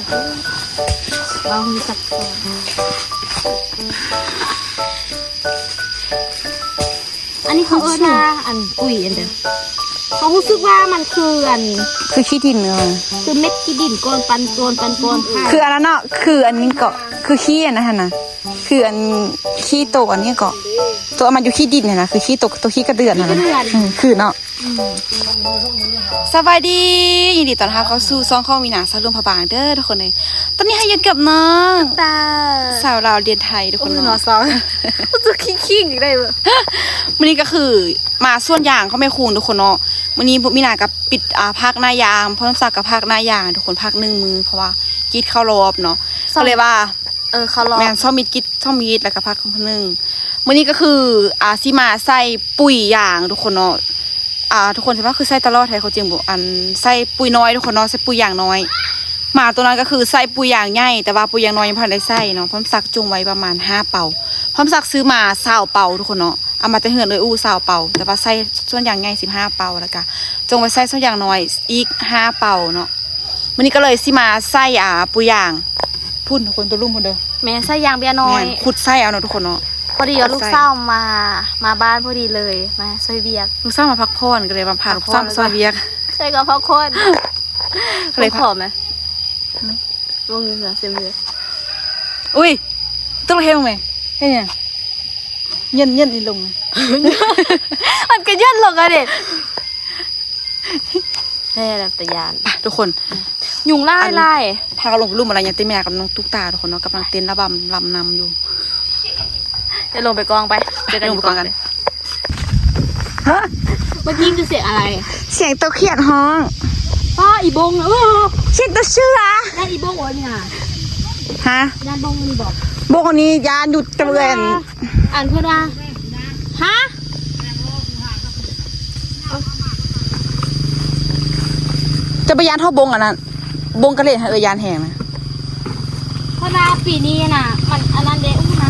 ເວົ້າຮູ້ຈັກ ອັນນີ້ເຂົາເອີ້ນວ່າອັນປຸ໋ຍອັນເດີ ເຂົາຮູ້ສຶກວ່າມັນຄືອັນ ຄືຂີ້ດິນ ເອີ ຄືເມັດຂີ້ດິນ ກ້ອນປັນກ້ອນ ປັນກ້ອນ ຄືອັນນັ້ນເນາະ ຄືອັນນີ້ເກາະ ຄືຂີ້ອັນນັ້ນຫັ້ນນະ ຄືອັນຂີ້ໂຕອັນນີ້ເກາະ ໂຕມັນຢູ່ຂີ້ດິນຫັ້ນນະ ຄືຂີ້ໂຕ ໂຕຂີ້ກະເດືອນຫັ້ນນະ ຄືເນາະ. ອືມ ສະບາຍດີ ຍິນດີຕ້ອນຮັບເຂົ້າສູ່ຊ່ອງຂອງມີນາ ສາວຫຼວງພະບາງເດີທຸກຄົນເອີຍ. ຕອນນີ້ເຮົາຢູ່ກັບນ້ອງ ຕາ ສາວລາວລຽນໄທທຸກຄົນເນາະ ໂອ້ຍ ເນາະ ສາວ ຈະຄີງໆ ອີກໄດ້ບໍ່? ມື້ນີ້ກໍຄືມາສວນຢາງຂອງແມ່ຄູນທຸກຄົນເນາະ. ມື້ນີ້ມີນາກໍປິດ ອ່າ ພາກໜ້າຢາງ ພ້ອມສັກກໍພາກໜ້າຢາງທຸກຄົນ ພາກໜຶ່ງມື້ ເພາະວ່າກິດເຂົ້າລອບເນາະ ກໍເລີຍວ່າ ເອີ ເຂົ້າລອບ ແມ່ນ ຊອບມິດກິດ ຊອບມິດ ແລ້ວກໍພັກໜຶ່ງ. ມື້ນີ້ກໍຄື ອ່າ ຊິມາໃສ່ປຸ໋ຍຢາງທຸກຄົນເນາະ ອ່າ ທຸກຄົນຊິວ່າຄືໃສ່ຕະຫຼອດແທ້ ເຂົາຈິງບໍ່ ອັນ ໃສ່ປຸ໋ຍນ້ອຍທຸກຄົນເນາະ ໃສ່ປຸ໋ຍຢາງນ້ອຍ. ໝາໂຕນັ້ນກໍຄືໃສ່ປຸ໋ຍຢາງໃຫຍ່ ແຕ່ວ່າປຸ໋ຍຢາງນ້ອຍຍັງບໍ່ທັນໄດ້ໃສ່ເນາະ. ພ້ອມສັກຈົ່ງໄວ້ປະມານຫ້າເປົາ ພ້ອມສັກຊື້ມາຊາວເປົາທຸກຄົນເນາະ ເອົາມາແຕ່ເຮືອນເອື້ອຍອູ້ຊາວເປົາ ແຕ່ວ່າໃສ່ສ່ວນຢາງໃຫຍ່ສິບຫ້າເປົາ ແລ້ວກະຈົ່ງໄວ້ໃສ່ສ່ວນຢາງນ້ອຍອີກຫ້າເປົາເນາະ. ມື້ນີ້ກໍເລີຍຊິມາໃສ່ ອ່າ ປຸ໋ຍຢາງ ພຸ້ນທຸກຄົນ ໂຕລຸ່ມພຸ້ນເດີ ແມ່ນ ໃສ່ຢາງເບ້ຍນ້ອຍ ແມ່ນ ຂຸດໃສ່ເອົາເນາະທຸກຄົນເນາະ. ພໍດີວ່າລູກສາວມາ ມາບ້ານພໍດີເລີຍ ມາຊ່ອຍວຽກ ລູກສາວມາພັກຜ່ອນ ກໍເລີຍວ່າພາລູກສາວມາຊ່ອຍວຽກ ໃສ່ກໍພັກຜ່ອນ ກໍເລີຍພາ ແມ່ ລົງຢູ່ເຮືອນເຊມເດີ. ອຸ້ຍ ຕົກເຮັດແມ່ ເຮັດຫຍັງ? ເຢັນໆ ນີ້ລົງ ມັນກໍເຢັນລົງອະເດ ແທ້ແລ້ວຕາຢ້ານ ໄປທຸກຄົນ ຍຸງຫຼາຍໆ ພາກັນລົງໄປລຸ່ມອະໄລຍະຕິແມ່ກັບນ້ອງຕຸກຕາທຸກຄົນເນາະ ກຳລັງເຕັ້ນລະບຳລຳນຳຢູ່. ດຽວລົງໄປກ່ອນ ໄປ ເຈີກັນຢູ່ກ່ອນ. ຮະ ເມື່ອກີ້ຄືສຽງອະໄລ? ສຽງຕົວຂຽດຮ້ອງ. ປ້າ ອີບົງ ເອີ ສຽງຕົວເສືອ. ຢ້ານອີບົງບໍ່ນີ້ນະ? ຮະ ຢ້ານບົງນີ້ບໍ່? ບົງອັນນີ້ຢ້ານຢູ່ຕະເວນ ອັນເພິ່ນວ່າ ຮະ ເຈົ້າໄປຢ້ານເທົ່າບົງອັນນັ້ນ ບົງກະເລັດຫັ້ນ ເອີ ຢ້ານແຮງນະ. ເພາະວ່າປີນີ້ນະ ມັນອັນນັ້ນເດ້ ອູ້ນະ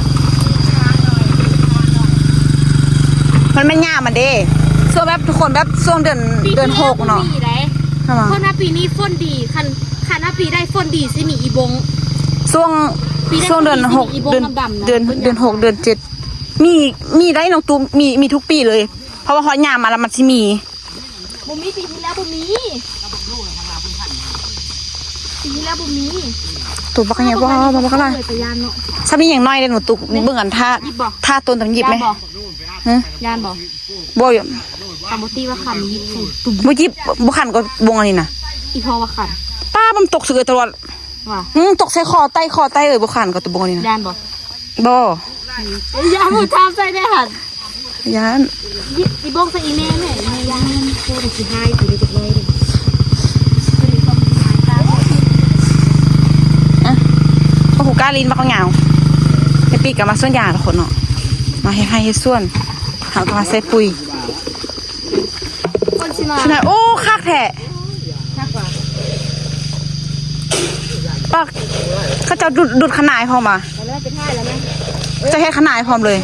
ມັນແມ່ນຍາມມັນເດ້ ຊ່ວງແບບທຸກຄົນ ແບບຊ່ວງເດືອນ ເດືອນຫົກເນາະ. ເພາະວ່າປີນີ້ຝົນດີ ຄັນ ຄັນວ່າປີໃດຝົນດີຊິມີອີບົງ ຊ່ວງ ຊ່ວງເດືອນຫົກ ເດືອນ ເດືອນຫົກ ເດືອນເຈັດ ມີ ມີໄດ້ນ້ອງຕຸກ ມີ ມີທຸກປີເລີຍ ເພາະວ່າຮອດຍາມມາແລ້ວມັນຊິມີ. ບໍ່ມີ ປີທີ່ແລ້ວບໍ່ມີ ປີທີ່ແລ້ວບໍ່ມີ. ໂຕບັກໃຫຍ່ ບໍ່ ບໍ່ບັກຫຼາຍ ສ່ຳນີ້ຍັງນ້ອຍເດ້ນ້ອງຕຸກ. ເບິ່ງອັນຖ້າ ຖ້າຕົ້ນຕຳຫຍິບແມ ຢ້ານບໍ່? ຮະ ຢ້ານບໍ່? ບໍ່ ຄັນບໍ່ຕີວ່າຄັນຍິບ ບໍ່ຫຍິບ ບໍ່ຄັນກໍບົງອັນນີ້ນະ ອີພໍ່ວ່າຄັນ. ປ້າ ມັນຕົກເສືອຕະຫຼອດ ວ່າ ອື ຕົກໃສ່ຄໍໄຕ້ ຄໍໄຕ້ເອີຍ ບໍ່ຄັນກໍຕົວບົງອັນນີ້ນະ. ຢ້ານບໍ່? ບໍ່ ຢ້ານບໍ່ ຖາມໃສ່ແດ່ຫັ້ນ. ຢ້ານ ອີບົງໃສ່ອີແມ່ແມ່ ອີແມ່ຢ້ານ ໂອ້ ຊິຮ້າຍ ຕີໄດ້ຈັກໜ້ອຍເດ້. ອະ ໂອ້ໂຫ ກ້າລີ້ນບັກຍາວ ແຕ່ປີກະມາສວນຢາງທຸກຄົນເນາະ ມາເຮັດໄຮ່ເຮັດສວນ ເຮົາກໍມາໃສ່ປຸ໋ຍ. ຄົນຊິມາ ໂອ້ ຄັກແທ້ ຄັກວ່າ ປັກ ເຂົາເຈົ້າດຸດ ດຸດຂະໜາຍພ້ອມວ່າ ເຈົ້າເຮັດຂະໜາຍພ້ອມເລີຍ.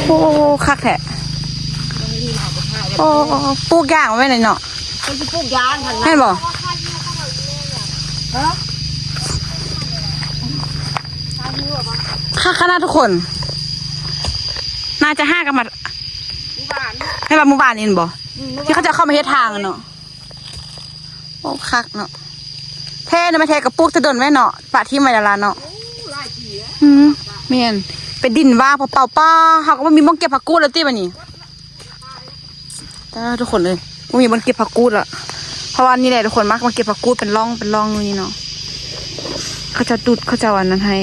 ໂອ້ ຄັກແທ້. ໂອ້ ປູກຢາງໄວ້ນີ້ເນາະ ເພິ່ນຊິປູກຢາງຫັ້ນນະ ແມ່ນບໍ່? ຄັກຂະໜາດທຸກຄົນ ໜ້າຈະຫາກັນມາ ແມ່ນວ່າມື້ວານນີ້ແມ່ນບໍ່ ທີ່ເຂົາເຈົ້າເຂົ້າມາເຮັດທາງເນາະ. ໂອ້ ຄັກເນາະ ແທ້ນະ ແມ່ແທ້ກໍປູກແຕ່ດົນແລ້ວເນາະ ປະຖິ້ມໄວ້ລະລະເນາະ. ອືມ ແມ່ນ ເປັນດິນວ່າງເປົ່າໆ ປ້າ ເຮົາກໍບໍ່ມີໝ່ອງເກັບຜັກກູດແລ້ວຕິບາດນີ້. ຕາ ທຸກຄົນເອີຍ ບໍ່ມີບ່ອນເກັບຜັກກູດລະ ເພາະວ່ານີ້ແຫຼະທຸກຄົນ ມັກມາເກັບຜັກກູດເປັນຮ່ອງເປັນຮ່ອງຢູ່ນີ້ເນາະ. ເຂົາເຈົ້າດຸດ ເຂົາເຈົ້າອັນນັ້ນໃຫ້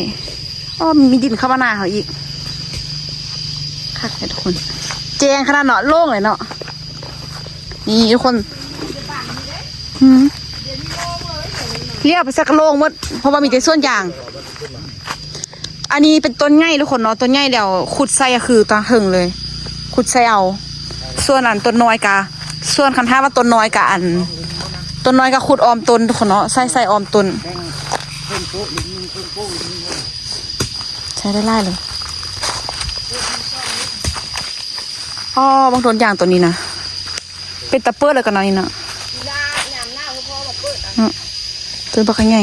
ອໍ ມີດິນເຂົ້າມາໜ້າເຮົາອີກ. ຄັກແທ້ທຸກຄົນ ແຈ້ງຂະໜາດເນາະ ໂລ່ງເລີຍເນາະ. ນີ້ທຸກຄົນ ອືມ ລ້ຽວໄປໃສກໍໂລ່ງໝົດ ເພາະວ່າມີແຕ່ສວນຢາງ. ອັນນີ້ເປັນຕົ້ນໃຫຍ່ທຸກຄົນເນາະ ຕົ້ນໃຫຍ່ແລ້ວຂຸດໃສ່ກໍຄືຕາເຖິງເລີຍ ຂຸດໃສ່ເອົາ. ສ່ວນອັນຕົ້ນນ້ອຍກະ ສ່ວນຄັນຖ້າວ່າຕົ້ນນ້ອຍກະອັນ ຕົ້ນນ້ອຍກະຂຸດອ້ອມຕົ້ນທຸກຄົນເນາະ ໃສ່ ໃສ່ອ້ອມຕົ້ນ ໃສ່ໄດ້ຫຼາຍເລີຍ. ອໍ ເບິ່ງຕົ້ນຢາງຕົ້ນນີ້ນະ ເປັນຕາເປີດເລີຍກັນເນາະນີ້ເນາະ. ເນາະ ຕົ້ນບັກໃຫຍ່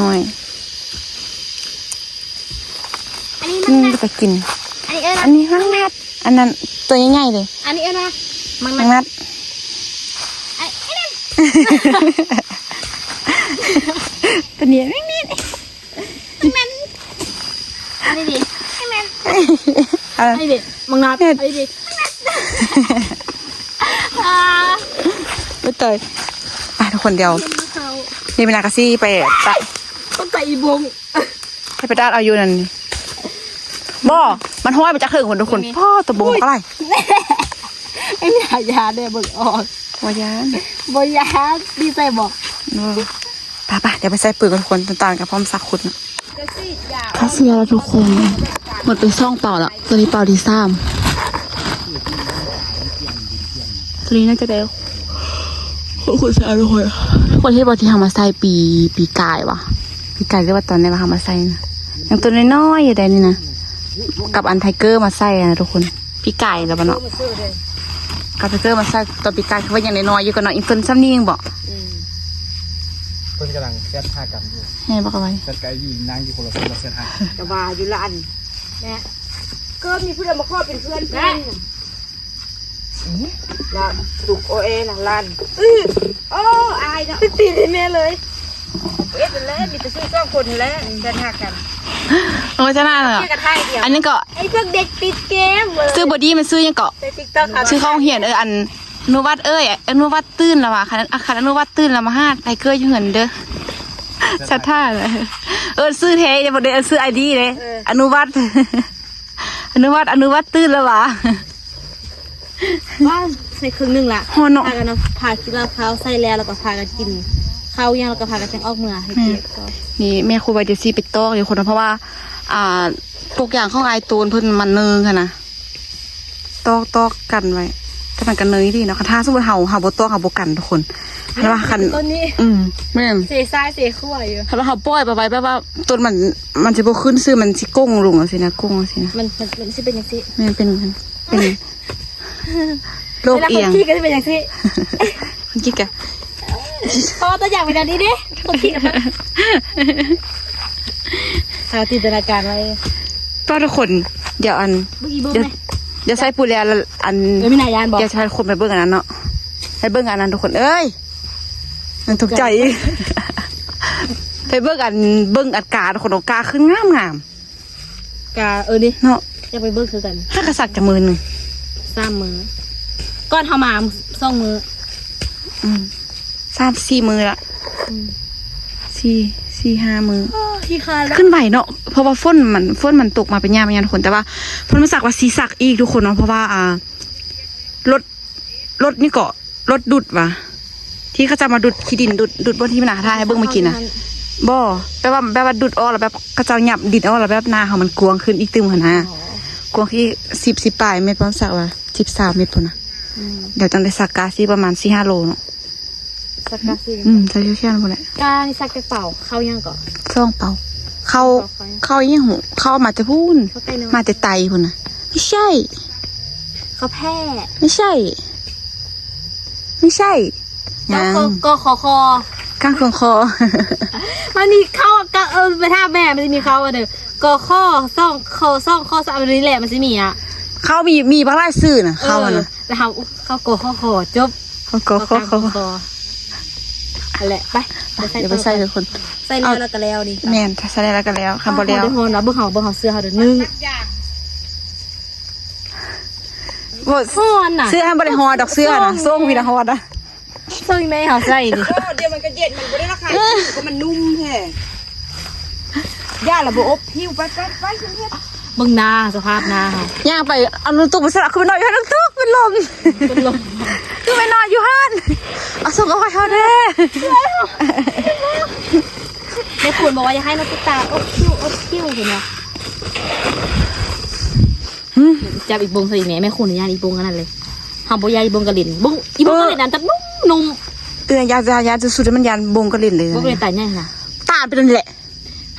ນ້ອຍໆ ອັນນີ້ມັນ ມັນກໍຈະກິນ ອັນນີ້ເອີ້ນວ່າ ອັນນີ້ມັກນັດ ອັນນັ້ນຕົວໃຫຍ່ໆເດ້ ອັນນີ້ເອີ້ນວ່າມັກນັດ ມັກນັດ ອັນນີ້ ຕົວນີ້ ມັກນັດ ມັກນັດ ອັນນີ້ດິ ມັກນັດ ອັນນີ້ດິ ມັກນັດ ອັນນີ້ດິ ມັກນັດ ອ່າ ໂອ້ຍຕາຍ ໄປທຸກຄົນ ດຽວ ເຫັນບໍ່ເຂົ້າ ນີ້ເວລາກໍຊິໄປຕະ ຕ້ອງໄປອີບົງ ໃຫ້ໄປຕັດເອົາຢູ່ນັ້ນ ບໍ່ ມັນຫ້ອຍມາຈາກເທິງພຸ້ນທຸກຄົນ ນີ້ ປ້າ ຕະບົງ ໂອ້ຍ ປາກຫຼາຍ ໄອ້ຍາ ຢາແດ່ ເບິ່ງອອກ ບໍ່ຢ້ານ ບໍ່ຢ້ານ ດີໃສ່ບໍ່ ເອີ ໄປໆ ດຽວໄປໃສ່ປຸຍກ່ອນທຸກຄົນ ຕອນຕານກໍພ້ອມສັກຂຸດເນາະ ເຮົາຊິແລ້ວທຸກຄົນ ໝົດໄປສອງເປົາແລ້ວ ຕົວນີ້ເປົາທີສາມ ຕົວນີ້ໜ້າຈະໄດ້ ໂອ້ ຂຸດສະອາດທຸກຄົນ ທຸກຄົນເຫັນບໍ່ ທີ່ເຮົາມາໃສ່ປີ ປີກາຍຫວາ ປີກາຍ ຫຼືວ່າຕອນໃດຫວາ ເຮົາມາໃສ່ນະ ຍັງຕົວນ້ອຍໆຢູ່ໃດນີ້ນະ ກັບອັນໄທເກີມາໃສ່ນະທຸກຄົນ ປີກາຍແລ້ວບໍ່ເນາະ ກັບໄທເກີມາໃສ່ຕອນປີກາຍ ຄືວ່າຍັງນ້ອຍໆຢູ່ ກໍນ້ອງອິງເພິ່ນຊ່ຳນີ້ເອງບໍ່ ອືມ ເພິ່ນກຳລັງແຊັດຫາກັນຢູ່ ແຮງບໍ່ກະໄວ ແຊັດກັບອີ່ນາງຢູ່ຄົນລະຄົນລະແຊັດຫາ ກະວ່າຢູ່ລະອັນ ແມ່ ກໍມີຜູ້ໃດມາຂໍເປັນເພື່ອນເພິ່ນ ລະຕຸກໂອເອນະ ລະອັນ ອື ໂອ້ ອາຍເນາະ ຕີໃສ່ແມ່ເລີຍ ເຮັດແລ້ວ ມີແຕ່ຊື່ສອງຄົນແລ້ວ ແຊັດຫາກັນ ໂອ້ຍ ຊະນະເນາະ ອັນນີ້ກໍ ໄອ້ພວກເດັກຕິດເກມ ຊື່ບໍ່ດີ ມັນຊື່ຫຍັງເກາະ ໃນຕິກຕັອກ ຊື່ເຂົ້າໂຮງຮຽນ ເອີ ອະນຸວັດເອີຍ ອະນຸວັດຕື່ນລະຫວາ ຄັນ ອະ ຄັນອະນຸວັດຕື່ນລະມາຫາໄທເກີຢູ່ເຮືອນເດີ ສັດທາ ເອີ້ນຊື່ແທ້ເດ້ ບໍ່ໄດ້ເອີ້ນຊື່ໄອດີເດ້ ເອີ ອະນຸວັດ ອະນຸວັດ ອະນຸວັດຕື່ນລະຫວາ ວ່າໃສ່ເຄິ່ງໜຶ່ງລະ ຮ້ອນເນາະ ພາກັນເນາະ ພາກິນເຫຼົ້າຂາວໃສ່ແລ້ວ ແລ້ວກໍພາກັນກິນເຂົ້າຫຍັງ ແລ້ວກໍພາກັນຈັ່ງອອກເມືອ ໃຫ້ກຽດກໍ ນີ້ແມ່ຄູວ່າດຽວຊິໄປຕອກຢູ່ຄົນ ເພາະວ່າ ອ່າ ກົກຢາງຂອງອ້າຍໂຕນເພິ່ນມັນເນີງຫັ້ນນະ ຕອກ ຕອກກັນໄວ້ ແຕ່ມັນກໍເນີງອີ່ຫຼີເນາະ ຄັນຖ້າສົມມຸດເຮົາ ເຮົາບໍ່ຕອກ ເຮົາບໍ່ກັນທຸກຄົນ ຄັນວ່າຄັນ ຕົ້ນນີ້ ອືມ ແມ່ນ ເສຊ້າຍເສຂວາຢູ່ ຄັນວ່າເຮົາປ່ອຍໄປໄວ້ ແບບວ່າຕົ້ນມັນ ມັນຊິບໍ່ຂຶ້ນຊື່ ມັນຊິໂກ່ງລົງຈັ່ງຊີ້ນະ ໂກ່ງຈັ່ງຊີ້ນະ ມັນ ມັນ ມັນຊິເປັນຈັ່ງຊີ້ ແມ່ນ ເປັນ ເປັນ ໂລກອຽງ ເວລາຄົນຂີ້ກໍຈະເປັນຈັ່ງຊີ້ ຄົນຂີ້ກະ ເພາະວ່າຕົວຢ່າງເປັນແນວນີ້ເດ້ ຄົນຂີ້ກະ ເຮົາຈິນຕະນາການໄວ້ ກໍທຸກຄົນ ດຽວອັນ ເບິ່ງອີ່ເບິ່ງ ດຽວ ແມ່ ດຽວໃສ່ປູແລ ອັນ ເອີ ມີໜ້າຢ້ານບໍ່ ດຽວຊິພາທຸກຄົນໄປເບິ່ງອັນນັ້ນເນາະ ໄປເບິ່ງອັນນັ້ນທຸກຄົນເອີຍ ມັນຕົກໃຈ ໄປເບິ່ງອັນ ເບິ່ງອັນກາ ທຸກຄົນ ເອົາກາຂຶ້ນງາມໆ ກະ ເອີ ນີ້ເນາະ ຢາກໄປເບິ່ງຄືກັນ ຫາກະສັກຈັກມື້ໜຶ່ງ ສາມມື້ ກ່ອນເຮົາມາສອງມື້ ອືມ ສາມສີ່ມື້ລະ ອືມ ສີ່ ສີ່ຫ້າມື້ ໂອ້ ຂີ້ຄ້ານລະ ຂຶ້ນໄວເນາະ ເພາະວ່າຝົນມັນ ຝົນມັນຕົກມາເປັນຍາມເປັນຍາມທຸກຄົນ ແຕ່ວ່າເພິ່ນມາສັກວ່າຊິສັກອີກທຸກຄົນເນາະ ເພາະວ່າ ອ່າ ລົດ ລົດນີ້ກໍ ລົດດຸດຫວາ ທີ່ເຂົາເຈົ້າມາດຸດຂີ້ດິນ ດຸດ ດຸດບ່ອນທີ່ໜ້າຖ່າຍໃຫ້ເບິ່ງເມື່ອກີ້ນະ. ບໍ່ ແບບວ່າ ແບບວ່າດຸດອອກແລ້ວ ແບບເຂົາເຈົ້າຫຍັບດິນອອກແລ້ວ ແບບໜ້າເຮົາມັນກວ້າງຂຶ້ນອີກຕື່ມຫັ້ນນະ. ອໍ ກວ້າງຄືສິບ ສິບປາຍເມັດ ປະມານສັກວ່າສິບສາມເມັດພຸ້ນນະ. ອືມ ດຽວຕ້ອງໄດ້ສັກກາຊິປະມານສີ່ຫ້າໂລເນາະ. ສັກກາຊິ ອືມ ໃສ່ເຊືອກພຸ້ນແຫຼະ. ການີ້ສັກແຕ່ເປົາ ເຂົ້າຫຍັງເກາະ? ສອງເປົາ. ເຂົ້າ ເຂົ້າຫຍັງ? ເຂົ້າຫຍັງຫູ? ເຂົ້າມາແຕ່ພຸ້ນ ເຂົ້າໄກ່ນ້ອຍ ມາແຕ່ໄຕພຸ້ນນະ. ບໍ່ໃຊ່ ເຂົ້າແພ້ ບໍ່ໃຊ່ ບໍ່ໃຊ່ ຫຍັງ? ກ ກ ຄ ຄ ກາງຂອງຄໍ ມັນມີເຂົ້າ ກະ ເອີ ໄປຖາມແມ່ ມັນຊິມີເຂົ້າອັນເດີ ກ ຄ ສອງ ຄ ສອງ ຄ ສາມ ອັນນີ້ແຫຼະ ມັນຊິມີອະ. ເຂົ້າມີ ມີບັກຫຼາຍຊື່ນະ ເອີ ເຂົ້າຫັ້ນນະ ແລ້ວເຮົາ ເຂົ້າ ກ ຄ ຄ ຈົບ ເຂົ້າ ກ ຄ ຄ ກາງຂອງຄໍ ຫັ້ນແຫຼະ. ໄປ ໄປໃສ່ ດຽວໄປໃສ່ທຸກຄົນ ໃສ່ແລ້ວ ເອົາ ແລ້ວກະແລ້ວນີ້. ແມ່ນ ໃສ່ແລ້ວກະແລ້ວ ຄັນບໍ່ແລ້ວ ເຮົາໄດ້ຮ້ອນນະ ເບິ່ງເຮົາ ເບິ່ງເຮົາເສື້ອເຮົາເດີ ໜຶ່ງ ບໍ່ ຮ້ອນນະ ເສື້ອຫັ້ນບໍ່ໄດ້ຮ້ອນດອກ ເສື້ອຫັ້ນນະ ສົ່ງ ສົ່ງມີແຕ່ຮ້ອນນະ ສົ່ງແມ່ເຮົາໃສ່ນີ້. ເອີ ດຽວມັນກະເຢັນ ມັນບໍ່ໄດ້ລາຄາຖືກ ເພາະມັນນຸ່ມແທ້. ຢ້ານລະບໍ່ອົບ ຫິ້ວໄປ ໄປ ໄປ ຂຶ້ນເຮັດ. ເບິ່ງໜ້າ ສະພາບໜ້າເຮົາ ຍ່າງໄປ ເອົານ້ອງຕຸກໄປໃສ່ ຄືໄປນອນຢູ່ຫັ້ນ ນ້ອງຕຸກ ເປັນລົມ ເປັນລົມ ຄືໄປນອນຢູ່ຫັ້ນ. ເອົາສົ່ງເອົາໃຫ້ເຮົາແດ່. ແມ່ຄູນບອກວ່າ ຢ່າໃຫ້ນ້ອງຕຸກຕາອົບຄິ້ວ ອົບຄິ້ວ ເຫັນບໍ່? ຫຶ ຈັບອີ່ບົງໃສ່ແມ່ ແມ່ຄູນຢ້ານອີ່ບົງອັນນັ້ນເລີຍ. ເຮົາບໍ່ຢ້ານອີ່ບົງກະເຫຼັນ ບົງ ອີ່ບົງກະເຫຼັນ ເອີ ອັນຕະນຸ່ມໆ. ເອີ ຢ້ານ ຢ້ານ ຢ້ານສຸດໆ ມັນຢ້ານບົງກະເຫຼັນເລີຍ ບົງກະເຫຼັນຕາຍໃຫຍ່ນະ ຕານເປັນນັ້ນແຫຼະ.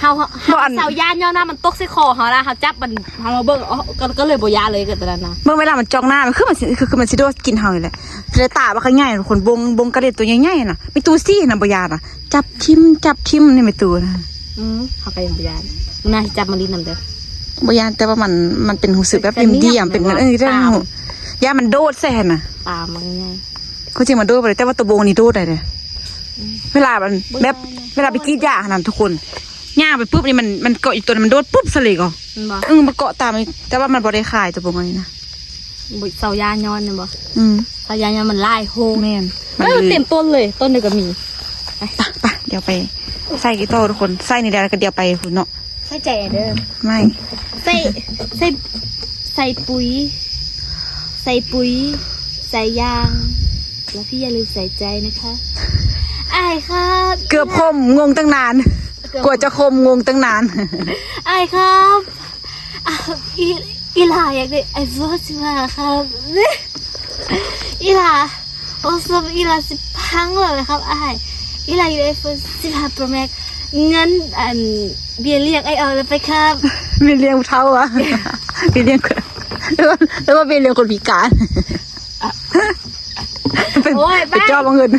ເຮົາ ເຮົາ ເຮົາ ເຮົາເຊົາຢ້ານຍ້ອນວ່າມັນຕົກໃສ່ຄໍເຮົານະ ເຮົາຈັບມັນ ເຮົາມາເບິ່ງ ເອົາ ກະ ກະເລີຍບໍ່ຢ້ານເລີຍ ກະຕອນນັ້ນນະ. ເບິ່ງເວລາມັນຈ້ອງໜ້າ ມັນຄືມັນຊິ ຄື ຄືມັນຊິໂດດກິນເຮົານີ້ແຫຼະ. ແຕ່ຕາບັກໃຫຍ່ ຄົນບົງ ບົງກະເຫຼັນໂຕໃຫຍ່ໆນະ ມີຕູຊີ້ນະ ບໍ່ຢ້ານນະ ຈັບຖິ້ມ ຈັບຖິ້ມນີ້ແມ່ຕູນະ. ອືມ ເຮົາກະຍັງບໍ່ຢ້ານ ມື້ໜ້າຊິຈັບມາຫຼິ້ນນຳເດີ. ບໍ່ຢ້ານ ແຕ່ວ່າມັນ ມັນເປັນຮູ້ສຶກແບບຢ້ຽມໆ ເປັນ ເອີ ຢ້ານມັນໂດດໃສ່ຫັ້ນນະ ຕາມັນໃຫຍ່. ຄວາມຈິງມັນໂດດບໍ່ໄດ້ ແຕ່ວ່າໂຕບົງນີ້ໂດດໄດ້ເດ້. ອືມ ເວລາມັນແບບ ເວລາໄປກຣີດຢາຫັ້ນນະທຸກຄົນ ຍ່າງໄປປຶບນີ້ ມັນ ມັນເກາະຢູ່ໂຕນັ້ນ ມັນໂດດປຶບໃສ່ເລີຍກໍ. ແມ່ນບໍ່? ອືມ ມັນເກາະຕາມ ແຕ່ວ່າມັນບໍ່ໄດ້ຄາຍໂຕບົງອັນນີ້ນະ. ບໍ່ ເຊົາຢ້ານຍ້ອນແມ່ນບໍ່? ອືມ ເຊົາຢ້ານຍ້ອນມັນຫຼາຍໂພດ. ແມ່ນ ມັນ ເອີ ເຕັມຕົ້ນເລີຍ ຕົ້ນດຽວກະມີ. ໄປ ໄປ ໄປ ດຽວໄປໃສ່ກີ່ຕໍ່ທຸກຄົນ ໃສ່ນີ້ແຫຼະ ແລ້ວກະດຽວໄປພຸ້ນເນາະ. ໃສ່ໃຈເດີ ໄມ້ ໃສ່ ໃສ່ ໃສ່ປຸ໋ຍ ໃສ່ປຸ໋ຍ ໃສ່ຢາງ ແລ້ວພີ່ຢ່າລືມໃສ່ໃຈນະຄະ ອ້າຍຄັບ. ເກືອບຄົມ ງົງຕັ້ງນານ ເກືອບ ກວ່າຈະຄົມ ງົງຕັ້ງນານ ອ້າຍຄັບ. ອາ ອີ ອີຫຼ້າຢາກໄດ້ໄອໂຟນສິບຫ້າຄັບ ອີຫຼ້າ. ໂທລະສັບອີຫຼ້າຊິພັງແລ້ວນະຄັບອ້າຍ. ອີຫຼ້າຢາກໄດ້ໄອໂຟນສິບຫ້າໂປຣແມັກ ເງິນ ອັນ ເບ້ຍລ້ຽງອ້າຍອອກແລ້ວໄປຄັບ. ເບ້ຍລ້ຽງຜູ້ເຖົ້າຫວາ ເບ້ຍລ້ຽງ ຫຼືວ່າ ຫຼືວ່າເບ້ຍລ້ຽງຄົນພິການ. ໂອ້ຍ ໄປ ໄປ ໄປ ຈ່ອບເອົາເງິນ.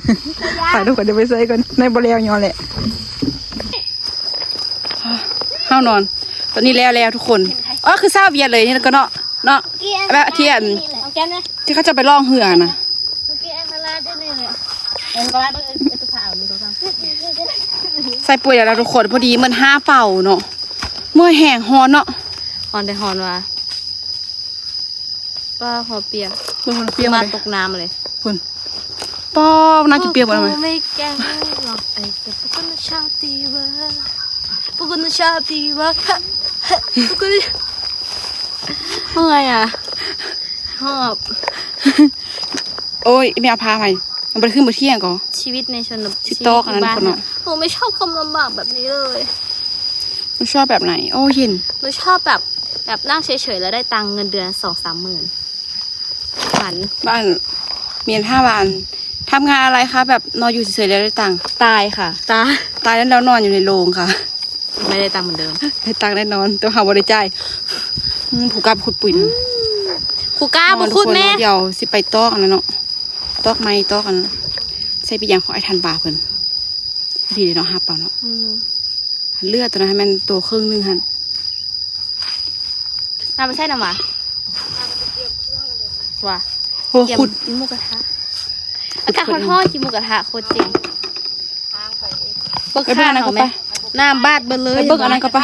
ໄປ ທຸກຄົນ ດຽວໄປໃສ່ກ່ອນ ໃນບໍ່ແລ້ວຍ້ອນແຫຼະ. ເຮົານອນ ຕອນນີ້ແລ້ວແລ້ວທຸກຄົນ. ອໍ ຄືຊາວຫວຽດເລີຍນີ້ກະເນາະ ເນາະ ແບບທີ່ອັນ ທີ່ເຂົາເຈົ້າໄປລ່ອງເຮືອນະ. ໃສ່ປຸ໋ຍແລ້ວນະທຸກຄົນ ພໍດີເໝິດຫ້າເປົາເນາະ. ເມື່ອຍແຮງ ຮ້ອນເນາະ ຮ້ອນແຕ່ຮ້ອນວ່າ ປ້າ ຫົວປຽກ ເບິ່ງຫົວປຽກ ມາ ມາເລີຍ ຕົກນ້ຳເລີຍ ພຸ້ນ. ປ້າ ໜ້າຈະປຽກບໍ່ນະ ເມື່ອຍອະ ຫອບ. ໂອ້ຍ ແມ່ເອົາຜ້າໃໝ່ ມັນບໍ່ໄດ້ຂຶ້ນບໍ່ທ່ຽງກໍ ຊີວິດໃນຊົນນະ ຊີວິດຢູ່ບ້ານນະ. ໂອ້ ໄມ່ຊອບຄວາມລຳບາກແບບນີ້ເລີຍ. ໜູຊອບແບບໄຫນ? ໂອ້ ເຫັນ ໜູຊອບແບບ ແບບນັ່ງເສີຍໆ ແລ້ວໄດ້ຕັງເງິນເດືອນສອງສາມໝື່ນ. ຝັນ ບ້ານ ແມ່ນ ຖ້າວ່າອັນ ທຳງານອະໄລຄະ ແບບນອນຢູ່ເສີຍໆ ແລ້ວໄດ້ຕັງ? ຕາຍຄ່ະ ຕາຍ ຕາຍແລ້ວນອນຢູ່ໃນໂລງຄ່ະ. ໄມ່ໄດ້ຕັງເໝືອນເດີມ ໄດ້ຕັງແນ່ນອນ ແຕ່ວ່າເຮົາບໍ່ໄດ້ຈ່າຍ. ອືມ ຜູ້ກ້າຂຸດປຸ໋ຍນະ ອືມ ຜູ້ກ້າບໍ່ຂຸດແມ່. ດຽວຊິໄປຕອກອັນນັ້ນເນາະ ຕອກໄມ້ ຕອກອັນ ໃສ່ປີກຫຍັງຂອງອ້າຍທັນວາເພິ່ນ. ພໍດີເນາະ ຫ້າເປົາເນາະ. ອືມ ເຫຼືອໂຕນັ້ນໃຫ້ມັນໂຕເຄິ່ງໜຶ່ງຫັ້ນ. ນ້ຳໄປໃສ່ນຳຫວາ ຫວາ ໂອ້ ຂຸດ ກິນໝູກະທະ. ອາກາດຮ້ອນໆ ກິນໝູກະທະໂຄດເຈັງ. ເບິ່ງຂ້າງເຮົາແມ່ ນ້ຳບາດເບິດເລີຍ. ໄປເບິ່ງອັນນັ້ນກໍໄປ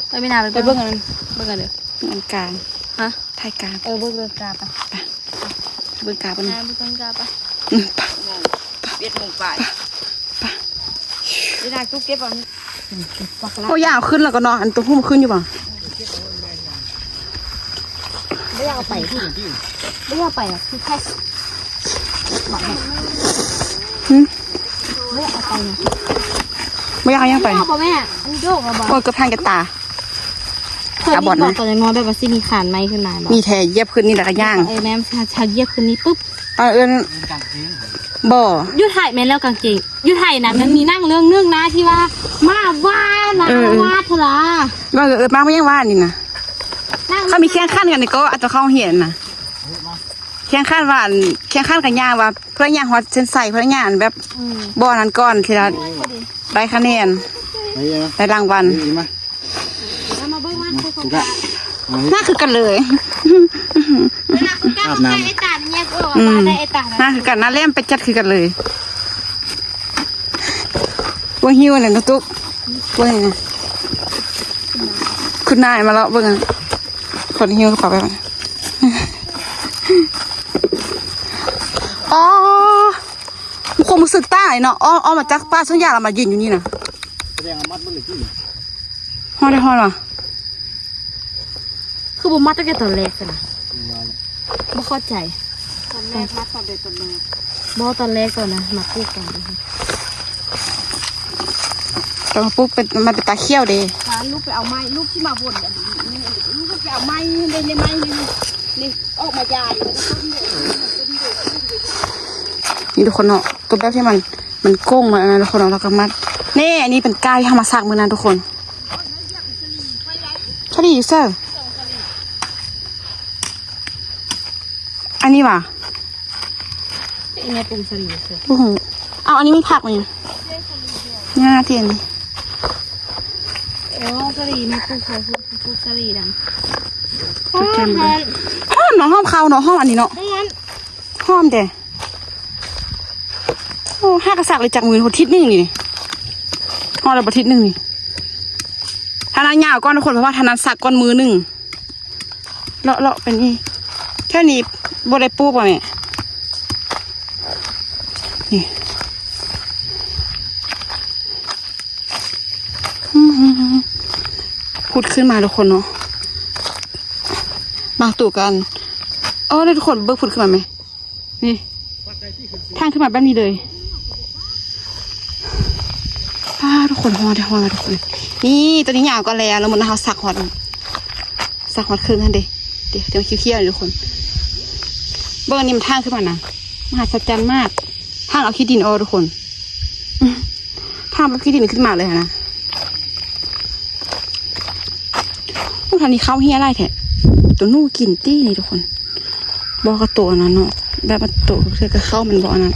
ໄປ ໄປເບິ່ງອັນນັ້ນ ເບິ່ງອັນເດີ ອັນກາງ ຮະ ທ້າຍກາງ. ເອີ ເບິ່ງເດີ ກາໄປ ໄປ ເບິ່ງກາໄປ ເບິ່ງກາໄປ. ອືມ ໄປ ໄປ ເອັດໂມງປາຍ ໄປ ໄປ. ໄດ້ນາງຕຸກເກັບເອົາ ໂອ້ ຢາວຂຶ້ນແລ້ວກໍເນາະ ອັນໂຕຫຸ້ມຂຶ້ນຢູ່ບໍ່? ບໍ່ຢາກເອົາໄປ ບໍ່ຢາກໄປອະ ຄືແທ້. ຫຶ? ບໍ່ຢາກເອົາຫຍັງໄປ ເອົາບໍ່ແມ່? ອັນນີ້ໂດກເອົາບໍ່? ໂອ້ຍ ເກືອບແທງແກ່ຕາ. ເພິ່ນ ຕາບອດ ບອກ ນະ ຕອນຍັງນ້ອຍ ແບບວ່າຊິມີຄານໃໝ່ຂຶ້ນມາບໍ່? ມີແທ້ ຢຽບຂຶ້ນນີ້ແລ້ວກໍຍ່າງ. ເອີ ແມ່ນ ຖ້າ ຖ້າຢຽບຂຶ້ນນີ້ປຶບ. ເອີ ເອີ້ນ ບໍ່ ຢູ່ໄທແມ່ນແລ້ວກາງເກງ ຢູ່ໄທນະ ມັນມີໜັງເລື່ອງໜຶ່ງນະ ທີ່ວ່າໝາວານນະ ເອີ ອາລະວາດພຸ້ນລະ. ວ່າ ເອີ ເອີ ມາບໍ່ຍັງວ່ານີ້ນະ ເຂົາມີແຂ່ງຂັນກັນນີ້ກໍ ອາດຈະເຂົ້າໂຮງຮຽນນະ ແຂ່ງຂັນວ່າ ແຂ່ງຂັນກັນຍ່າງວ່າ ຜູ້ໃດຍ່າງຮອດເສັ້ນໄຊ ຜູ້ໃດຍ່າງແບບ ອືມ ບໍ່ນັ້ນກ່ອນ ທີ່ລະ ໂອ້ຍ ໄດ້ຄະແນນ ໄດ້ລາງວັນ. ມາເບິ່ງວ່າ ໜ້າຄືກັນເລີຍ ອາບນ້ຳ ອືມ ໜ້າຄືກັນນະ ແຫຼມໄປຈັດຄືກັນເລີຍ. ບໍ່ຫິວແຫຼະເນາະຕຸກ ເບິ່ງນີ້ນະ ຄຸນນາຍມາເລາະເບິ່ງ ຄົນຫິວກະເປົາໄປ. ອໍ ຄວາມຮູ້ສຶກຕ່າງເນາະ ອອກ ອອກມາຈາກປ່າສວນຢາງ ແລ້ວມາຢືນຢູ່ນີ້ນະ ສະແດງວ່າມັດເບິດເລີຍຕິ. ຮອດໄດ້ຮອດຫວາ? ຄືບໍ່ມັດຕັ້ງແຕ່ຕອນແລກຊັ້ນນະ? ບໍ່ເຂົ້າໃຈ ຕອນແລກມັດຕອນໃດຕອນແລກ? ບໍ່ ຕອນແລກຕອນນະ ມາປູກກັນ ຕອນມາປູກເປັນ ມັນເປັນຕາຂຽວເດ້. ພາລູກໄປເອົາໄມ້ ລູກຊິມາວົນອັນນີ້ ລູກໄປເອົາໄມ້ ໄດ້ໄມ້ນີ້ ນີ້ ອອກມາຢາຍ ນີ້ທຸກຄົນເນາະ ຕົວແບບທີ່ມັນ ມັນໂກ່ງມານະທຸກຄົນເນາະ ແລ້ວກໍມັດ. ນີ້ ອັນນີ້ເປັນກ້າຍທີ່ເຮົາມາສັກມື້ນັ້ນທຸກຄົນ. ສາລີຢູ່ໃສ? ອັນນີ້ຫວາ? ອີແມ່ປຸງສາລີຢູ່ໃສ? ບໍ່ຮູ້. ເອົາ ອັນນີ້ມັນຜັກນີ້ ງາທີ່ອັນນີ້. ໂອ້ ສາລີແມ່ປຸງ ສາລີດຳ. ຫອມ ຫອມເນາະ ຫອມເຂົ້າເນາະ ຫອມອັນນີ້ເນາະ ຫອມ ຫອມແທ້. ໂອ້ ຫາກະສັກໄດ້ຈັກມື້ ໂຫ ທິດໜຶ່ງນີ້ ຮອດແລ້ວບໍ່ ທິດໜຶ່ງນີ້. ຖ້ານັ້ນຍາວກ່ອນທຸກຄົນ ເພາະວ່າຖ້ານັ້ນສັກກ່ອນມື້ໜຶ່ງ. ເລາະ ເລາະໄປນີ້ ແຖວນີ້ບໍ່ໄດ້ປູກຫວາແມ່? ນີ້ ອືມ ຜຸດຂຶ້ນມາທຸກຄົນເນາະ ບາງໂຕກັນ. ອໍ ເດີທຸກຄົນ ເບິ່ງຜຸດຂຶ້ນມາແມ່. ນີ້ ທາງຂຶ້ນມາແບບນີ້ເລີຍ. ປ້າ ທຸກຄົນ ຮອດ ຮອດແລ້ວທຸກຄົນ. ນີ້ ໂຕນີ້ຍາວກວ່າແລ້ວ ແລ້ວມື້ນະເຮົາສັກຮອດ ສັກຮອດເຄິ່ງຫັ້ນເດ້. ເດ້ ໂຕຂຽວໆນີ້ທຸກຄົນ ເບິ່ງ ອັນນີ້ມັນທາງຂຶ້ນມານະ ມະຫັດສະຈັນມາກ. ທາງເອົາຂີ້ດິນອອກທຸກຄົນ ທາງແບບຂີ້ດິນຂຶ້ນມາເລີຍຫັ້ນນະ. ໂອ້ ທາງນີ້ເຂົ້າເຮຍຫຼາຍແທ້. ໂຕໜູກິນຕິນີ້ທຸກຄົນ. ບໍ່ກະໂຕອັນນັ້ນເນາະ ແບບວ່າໂຕເທື່ອກະເຂົ້າມັນບໍ່ອັນນັ້ນ.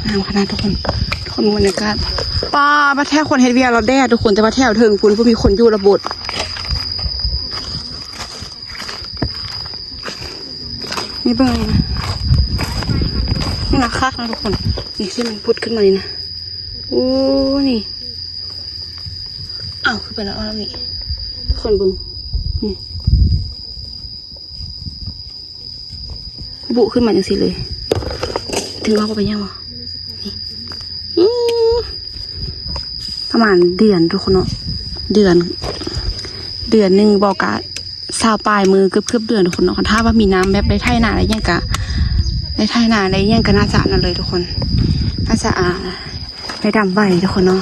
ງາມຂະໜາດທຸກຄົນ. ທຸກຄົນເບິ່ງບັນຍາກາດ. ປ້າ ບາດແທ້ຄົນເຮັດວຽກລະແດດທຸກຄົນ ແຕ່ວ່າແຖວເທິງພຸ້ນບໍ່ມີຄົນຢູ່ລະບົດ. ນີ້ເບິ່ງນີ້ນະ ນີ້ນະຄັກນະທຸກຄົນ. ນີ້ຊິມັນຜຸດຂຶ້ນມານີ້ນະ. ໂອ້ ນີ້ ອ້າວ ຄືເປັນລະອອກແບບນີ້ ທຸກຄົນເບິ່ງ ນີ້ ບຸຂຶ້ນມາຈັ່ງຊີ້ເລີຍ. ເຖິງວ່າບໍ່ເປັນຫຍັງຫວາ ນີ້ ອືມ ປະມານເດືອນທຸກຄົນເນາະ ເດືອນ ເດືອນໜຶ່ງບໍ່ກະ ຊາວປາຍມື້ ເກືອບໆເດືອນທຸກຄົນເນາະ. ຄັນຖ້າວ່າມີນ້ຳແບບໄດ້ໄຖນາໄດ້ຫຍັງກະ ໄດ້ໄຖນາໄດ້ຫຍັງກະໜ້າຈະອັນນັ້ນເລີຍທຸກຄົນ ໜ້າຈະ ອ່າ ໄດ້ດຳໄວທຸກຄົນເນາະ.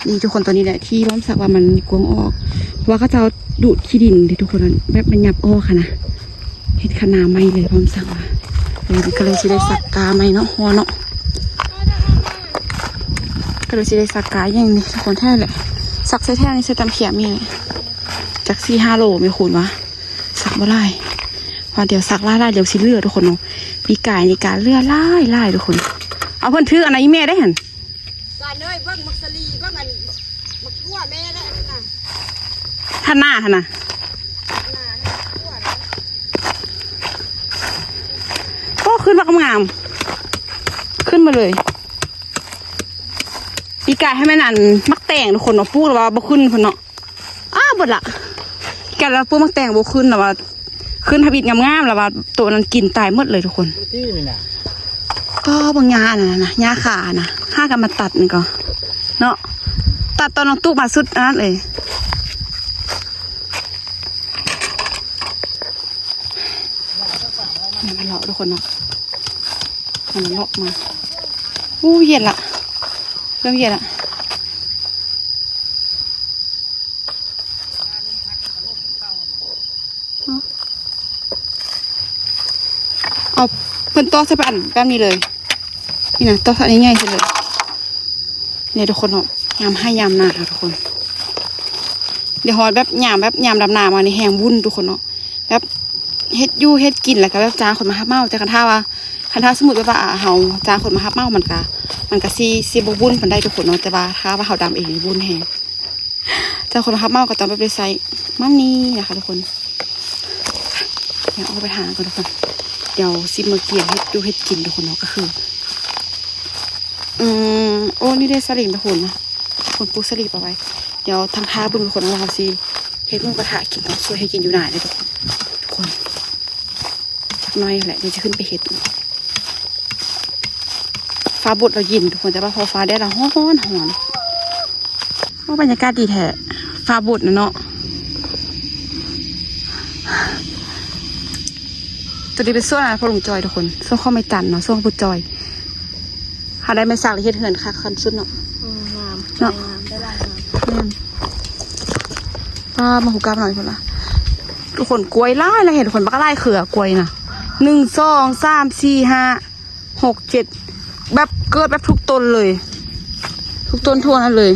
ນີ້ທຸກຄົນ ໂຕນີ້ແຫຼະທີ່ບ່ອນສັກວ່າມັນກວາງອອກ ເພາະວ່າເຂົາເຈົ້າດູດຂີ້ດິນເດ້ທຸກຄົນ ແບບມັນຫຍັບອອກຫັ້ນນະ. ເຮັດຄະນາໃໝ່ເລີຍ ພ້ອມສັກວ່າ ເອີ ກະເລີຍຊິໄດ້ສັກກາໃໝ່ເນາະ ຮົ້ອນເນາະ ກະເລີຍຊິໄດ້ສັກກາຢ່າງນີ້ທຸກຄົນ. ແທ້ແຫຼະ ສັກໃສ່ແຖວນີ້ ໃສ່ຕາມຂຽບນີ້ແຫຼະ ຈັກສີ່ຫ້າໂລແມ່ຄູນວ່າ ສັກບໍ່ຫຼາຍ ວ່າດຽວສັກຫຼາຍໆ ດຽວຊິເຫຼືອທຸກຄົນເນາະ. ປີກາຍນີ້ກະເຫຼືອຫຼາຍໆທຸກຄົນ. ເອົາ ເພິ່ນຖືອັນນັ້ນອີ່ແມ່ໄດ້ຫັ້ນ. ສາເນີຍ ເບິ່ງໝາກສາລີ ເບິ່ງອັນໝາກຖົ່ວແມ່ແຫຼະ ອັນນັ້ນນະ ທາງໜ້າຫັ້ນນະ ໂອ້ ຂຶ້ນບັກງາມ ຂຶ້ນມາເລີຍ. ປີກາຍໃຫ້ແມ່ນອັນໝາກແຕງທຸກຄົນເນາະ ປູກແລ້ວວ່າບໍ່ຂຶ້ນພຸ້ນເນາະ. ອ້າ ເບິດລະ ແກ່ລະປູກໝາກແຕງບໍ່ຂຶ້ນ ລະວ່າຂຶ້ນທຳອິດງາມໆ ລະວ່າໂຕນັ້ນກິນຕາຍໝົດເລີຍທຸກຄົນ. ໂອ້ ເບິ່ງຫຍ້າອັນນັ້ນນະ ຫຍ້າຄານະ ຫາກັນມາຕັດນີ້ກໍເນາະ ຕັດຕອນນ້ອງຕຸກມາສຸດອັນນັ້ນເລີຍ. ມາເລາະທຸກຄົນເນາະ ມາເລາະມາ. ອູ້ ເຢັນລະ ເລີ່ມເຢັນລະ. ເອົາ ເພິ່ນຕອກໃສ່ແບບ ແບບນີ້ເລີຍ ນີ້ນະ ຕອກໃສ່ອັນໃຫຍ່ໆໃສ່ເລີຍ. ນີ້ທຸກຄົນເນາະ ຍາມໄຮ່ຍາມນາທຸກຄົນ. ດຽວຮອດແບບຍາມ ແບບຍາມດຳນາມານີ້ແຮງວຸ້ນທຸກຄົນເນາະ ແບບເຮັດຢູ່ເຮັດກິນ ແລ້ວກະແບບຈ້າງຄົນມາຮັບເໝົາ. ແຕ່ຄັນຖ້າວ່າ ຄັນຖ້າສົມມຸດແບບວ່າເຮົາຈ້າງຄົນມາຮັບເໝົາ ມັນກະ ມັນກະຊິ ຊິບໍ່ວຸ້ນປານໃດທຸກຄົນເນາະ ແຕ່ວ່າຖ້າວ່າເຮົາດຳເອງນີ້ວຸ້ນແຮງ. ເຈົ້າຄົນມາຮັບເໝົາກໍຕ້ອງແບບໄດ້ໃຊ້ມັນນີ້ນະຄະທຸກຄົນ. ດຽວອອກໄປຫາກ່ອນທຸກຄົນ ດຽວຊິມາກຽມເຮັດຢູ່ເຮັດກິນທຸກຄົນເນາະ. ກໍຄື ອືມ ໂອ້ ນີ້ເດ້ສາລີມທຸກຄົນນະ ຄົນປູກສາລີມເອົາໄວ້. ດຽວທາງທ່າເບິ່ງທຸກຄົນວ່າເຮົາຊິເຮັດໝູກະທະກິນເນາະ ຊ່ວຍເຮັດກິນຢູ່ນາເດ້ທຸກຄົນ ທຸກຄົນ. ຈັກໜ້ອຍແຫຼະ ດຽວຈະຂຶ້ນໄປເຮັດ. ຟ້າບົດລະເຢັນທຸກຄົນ ແຕ່ວ່າພໍຟ້າແດດລະຮ້ອນໆ. ໂອ້ ບັນຍາກາດດີແທ້ ຟ້າບົດນະເນາະ. ໂຕນີ້ເປັນສວນ ອາ ພໍ່ລຸງຈ່ອຍທຸກຄົນ ສວນຂອງແມ່ຈັນເນາະ ສວນຂອງພໍ່ຈ່ອຍ. ຖ້າໄດ້ແມ່ສັກລະເຮັດເຮືອນຄັກຂັ້ນສຸດເນາະ. ອືມ ງາມ ເນາະ ງາມ ໄດ້ຫຼາຍງາມ. ແມ່ນ ປ້າ ມາຫູກາບໜ້ອຍພຸ້ນລະ ທຸກຄົນ. ກ້ວຍຫຼາຍລະເຫັນທຸກຄົນ ບັກຫຼາຍເຄືອກ້ວຍນະ ໜຶ່ງ ສອງ ສາມ ສີ່ ຫ້າ ຫົກ ເຈັດ ແບບເກີດແບບທຸກຕົ້ນເລີຍ ທຸກຕົ້ນທົ່ວນັ້ນເລີຍ.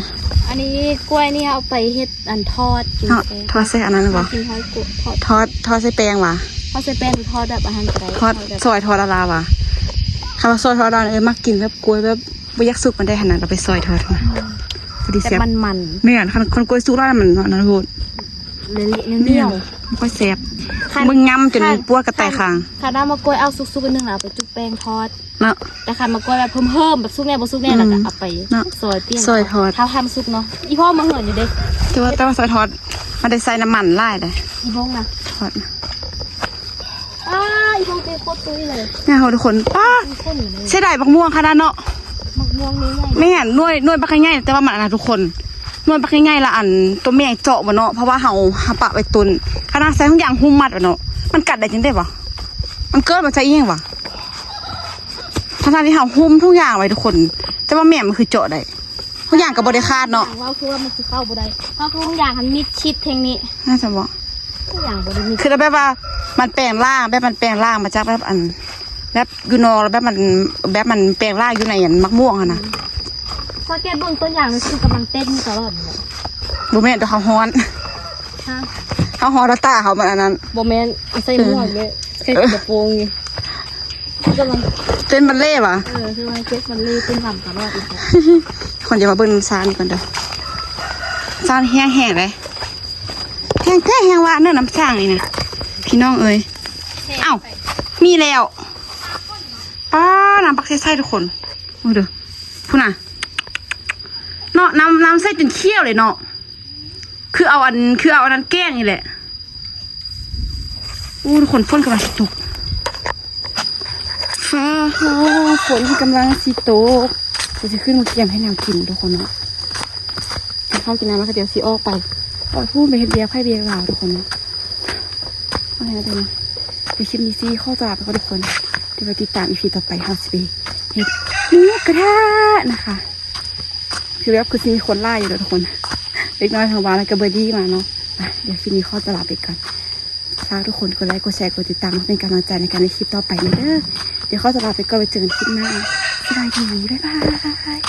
ອັນນີ້ກ້ວຍນີ້ເອົາໄປເຮັດອັນທອດກິນ ເນາະ ແປງ ທອດໃສ່ອັນນັ້ນບໍ່? ກິນທອດກ້ວຍ ທອດ ທອດ ທອດໃສ່ແປ້ງຫວາ? ທອດໃສ່ແປ້ງ ທອດແບບອັນນັ້ນກໍໄດ້ ທອດ ທອດແບບ ຊອຍທອດລາວໆຫວາ? ຄຳວ່າຊອຍທອດລາວນີ້ ເອີ ມັກກິນແບບກ້ວຍແບບບໍ່ຢາກສຸກປານໃດຫັ້ນນະ ກໍໄປຊອຍທອດ ອືມ ພໍດີແຊບ ແບບມັນໆ. ແມ່ນ ຄັນ ຄັນກ້ວຍສຸກແລ້ວມັນ ອັນນັ້ນໂພດ ເລະໆ ໜຽວໆ ບໍ່ຄ່ອຍແຊບ ຄັນ ເບິ່ງຫຍ້ຳຈົນ ຄັນ ປວດກະໄຕຄາງ. ຄັນວ່າໝາກກ້ວຍເອົາສຸກໆ ອັນໜຶ່ງ ແລ້ວເອົາໄປຈຸບແປ້ງທອດເນາະ ແຕ່ຄັນໝາກກ້ວຍແບບເພີ່ມໆ ແບບສຸກແດ່ບໍ່ສຸກແດ່ ອືມ ແລ້ວກໍເອົາໄປ ເນາະ ຊອຍປ່ຽນ ຊອຍທອດ ເຮົາທຳສຸກເນາະ. ອີພໍ່ມາເຮືອນຢູ່ເດ້ ແຕ່ວ່າ ແຕ່ວ່າຊອຍທອດມັນໄດ້ໃສ່ນ້ຳມັນຫຼາຍເດ້ ອີບົງນະ ທອດນະ. ອ້າ ອີໂບເປໂຄດຕຸ້ຍເລີຍ ນີ້ເຮົາທຸກຄົນ. ປ້າ ເສຍດາຍໝາກມ່ວງຂະໜາດເນາະ ໝາກມ່ວງໜ່ວຍໃຫຍ່. ແມ່ນ ໜ່ວຍ ໜ່ວຍບັກໃຫຍ່ ແຕ່ວ່າມັນອັນນັ້ນທຸກຄົນ ໜ່ວຍບັກໃຫຍ່ລະ ອັນ ຕົວແມ່ເຈາະບໍ່ເນາະ ເພາະວ່າເຮົາ ເຮົາປະໄວ້ຕົ້ນ ຂະໜາດໃສ່ຖົງຢາງຫຸ້ມມັດບໍ່ເນາະ ມັນກັດໄດ້ຈັ່ງໃດຫວາ? ມັນເກີດມາຈາກອີ່ຫຍັງຫວາ? ທັງໆທີ່ເຮົາຫຸ້ມທຸກຢ່າງໄວ້ທຸກຄົນ ແຕ່ວ່າແມ່ມັນຄືເຈາະໄດ້. ທຸກຢ່າງກໍບໍ່ໄດ້ຂາດເນາະ ເວົ້າຄືວ່າມັນຊິເຂົ້າບໍ່ໄດ້ ເຮົາທຸກຢ່າງຫັ້ນມິດຊິດແທ່ງນີ້ ໜ້າຈະບໍ່ ທຸກຢ່າງບໍ່ໄດ້ມິດ ຄືແບບວ່າມັນແປງຮ່າງ ແບບມັນແປງຮ່າງມາຈາກແບບອັນ ແບບຢູ່ນອກ ແລ້ວແບບມັນ ແບບມັນແປງຮ່າງຢູ່ໃນອັນໝາກມ່ວງຫັ້ນນະ. ອືມ ສັງເກດເບິ່ງຕົ້ນຢາງມັນຄືກຳລັງເຕັ້ນຢູ່ຕະຫຼອດນີ້ແຫຼະ. ບໍ່ແມ່ນດອກ ເຮົາຮ້ອນ ຮະ ເຮົາຮ້ອນ ແລ້ວຕາເຮົາມັນອັນນັ້ນ ບໍ່ແມ່ນ ໃສ່ໝວກເດ້ ໃສ່ກະໂປງນີ້ ກຳລັງເຕັ້ນບັນເລຫວາ? ເອີ ຄືວ່າເກັບບັນເລເຕັ້ນລຳຕະຫຼອດອີກແລ້ວ. ຄົນຈະມາເບິ່ງຊານີ້ກ່ອນເດີ ຊານີ້ແຮງໆເດ້ ແຮງແທ້ແຮງວ່າເນີ ນ້ຳສ້າງນີ້ນະ ພີ່ນ້ອງເອີຍ. ເອົ້າ ມີແລ້ວ ປ້າ ນ້ຳບັກໃສໆ ທຸກຄົນ ເບິ່ງເດີ ພຸ້ນນະ ເນາະ ນ້ຳ ນ້ຳໃສຈົນຂຽວເລີຍເນາະ. ຄືເອົາອັນ ຄືເອົາອັນນັ້ນແກງນີ້ແຫຼະ. ໂອ້ ທຸກຄົນ ຝົນກຳລັງຊິຕົກ ຟ້າຮ້ອງ ຝົນກຳລັງຊິຕົກ. ດຽວຊິຂຶ້ນມາກຽມເຮັດແນວກິນທຸກຄົນເນາະ ກິນເຂົ້າກິນນ້ຳແລ້ວກໍດຽວຊິອອກໄປ ອອກພຸ້ນໄປເຮັດວຽກໃຜວຽກລາວທຸກຄົນເນາະ. ເອົາແລ້ວເດີ ດຽວຄລິບນີ້ຊິຂໍຕົວລາໄປກ່ອນທຸກຄົນ ດຽວໄວ້ຕິດຕາມອີພີຕໍ່ໄປ ເຮົາຊິໄປເຮັດໝູກະທະນະຄະ. ຄືແບບຄືຊິມີຄົນຫຼາຍຢູ່ດອກທຸກຄົນ ເດັກນ້ອຍທາງບ້ານແລ້ວກໍເບີດີ້ມາເນາະ. ໄປ ດຽວຄລິບນີ້ຂໍຕົວລາໄປກ່ອນ ຝາກທຸກຄົນກົດໄລ ກົດແຊ ກົດຕິດຕາມ ເພື່ອເປັນກຳລັງໃຈໃນການເຮັດຄລິບຕໍ່ໄປແດ່ເດີ. ດຽວຂໍຕົວລາໄປກ່ອນ ໄວ້ເຈີກັນຄລິບໜ້າ ສະບາຍດີ ບາຍບາຍ.